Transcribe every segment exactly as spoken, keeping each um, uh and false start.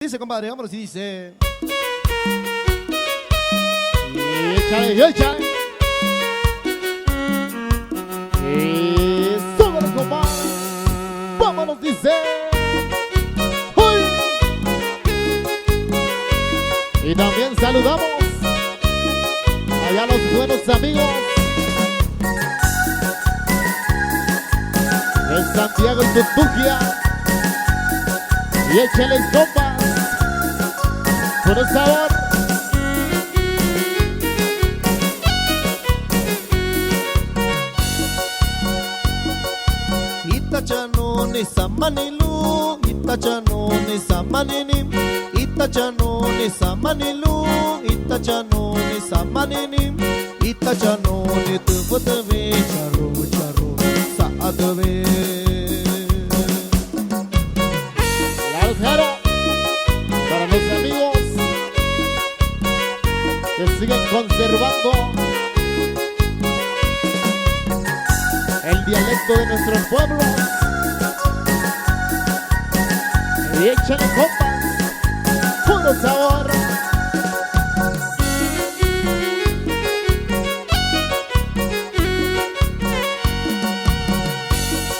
Dice, compadre, vámonos y dice. Y échale, y échale. Y súbele, compadre. Vámonos, dice. ¡Uy! Y también saludamos allá los buenos amigos de Santiago y Tutuquia. Y échale, compas, con el sabor. Ita chano ni samani lu, ita chano ni samani ni, ita chano ni samani lu, ita chano ni samani ni, ita chano ni tuvo tuvi charo charo sa a tuvi. Claro, claro. Para los amigos que siguen conservando el dialecto de nuestros pueblos. Y échale, compas, puro sabor.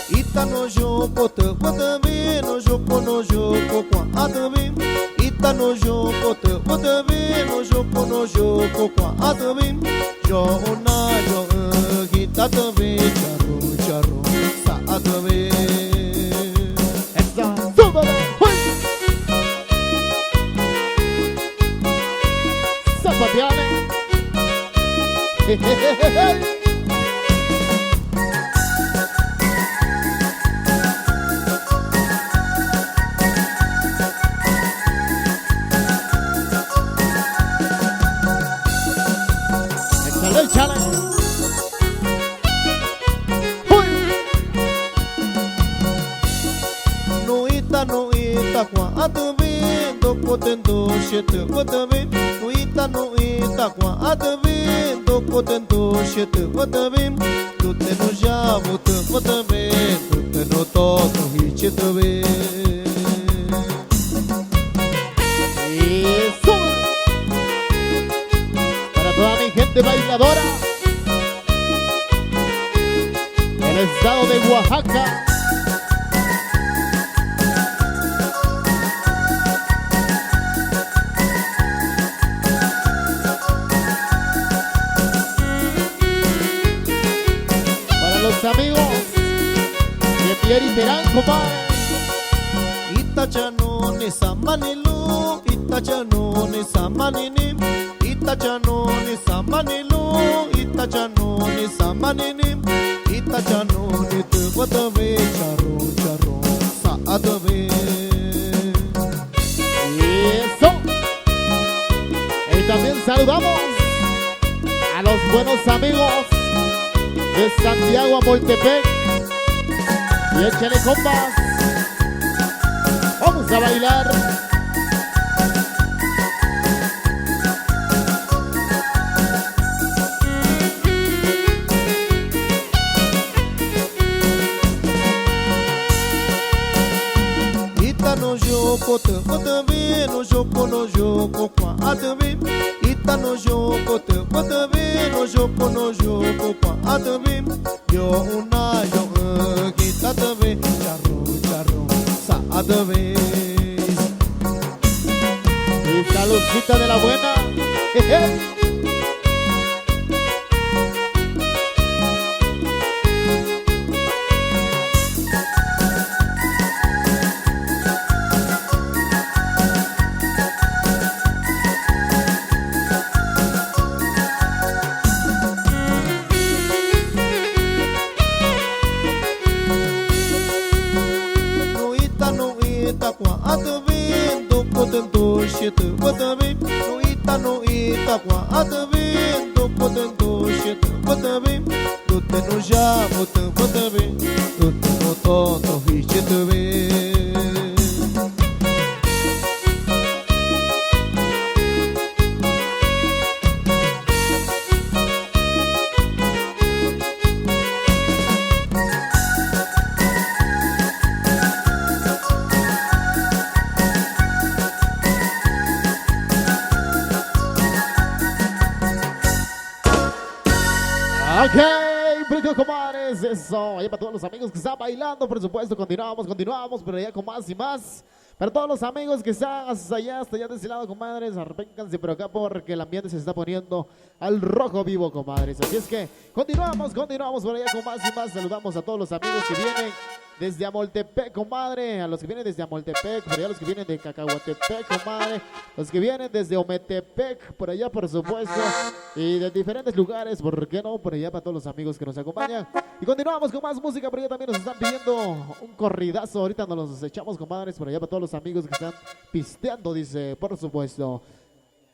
Ita no yoko tuvo tuvi, no yoko, no yoko kua a tuvi. Ita no yoko tuvo tuvi, no yoko, no yoko kua a tuvi. Yo una yo ita tuvi, charo charo sa a tuvi. Eso, súbele, ¡uy! Zapateale. Échale, échale. ¡Uy! No ita, no ita kua a tuvi, doko te nto xi tuvo tuvi. No ita, no ita kua a tuvi, doko te nto xi tuvo tuvi. Tute no yavo tuvo tuvi, tute no toto hichi tuvi. Eso. Para toda mi gente bailadora del estado de Oaxaca. Para los amigos de Pieri Terán, compadre. Ita chano ni samani lu, ita chano ni samani ni, ita chano ni samani lu, ita chano ni samani ni, ita chano ni tuvo tuvi charo charo sa a tuvi. Eso. Y también saludamos a los buenos amigos de Santiago Amoltepec. Y échale, compas. Vamos a bailar. Ita no yoko tuvo tuvi, no yoko, no yoko kua a tuvi. Ita no yoko tuvo tuvi, no yoko, no yoko kua a tuvi. Yo una yo ita tuvi, charo charo sa a tuvi. Y saludcita de la buena. Jeje. No ita, no ita kua a tuvi, doko te nto xi tuvo tuvi. No ita, no ita kua a tuvi, doko te nto xi tuvo tuvi. Tute no yavo tuvo tuvi, tute no toto hichi tuvi. Comadres, eso, allá para todos los amigos que están bailando, por supuesto, continuamos, continuamos, por allá con más y más. Para todos los amigos que están hasta allá, hasta allá de ese lado, comadres, arrénganse por acá porque el ambiente se está poniendo al rojo vivo, comadres. Así es que continuamos, continuamos por allá con más y más. Saludamos a todos los amigos que vienen desde Amoltepec, comadre, a los que vienen desde Amoltepec, por allá los que vienen de Cacahuatepec, comadre, los que vienen desde Ometepec, por allá, por supuesto, y de diferentes lugares, ¿por qué no? Por allá para todos los amigos que nos acompañan. Y continuamos con más música, por allá también nos están pidiendo un corridazo. Ahorita nos los echamos, comadres, por allá para todos los amigos que están pisteando, dice, por supuesto.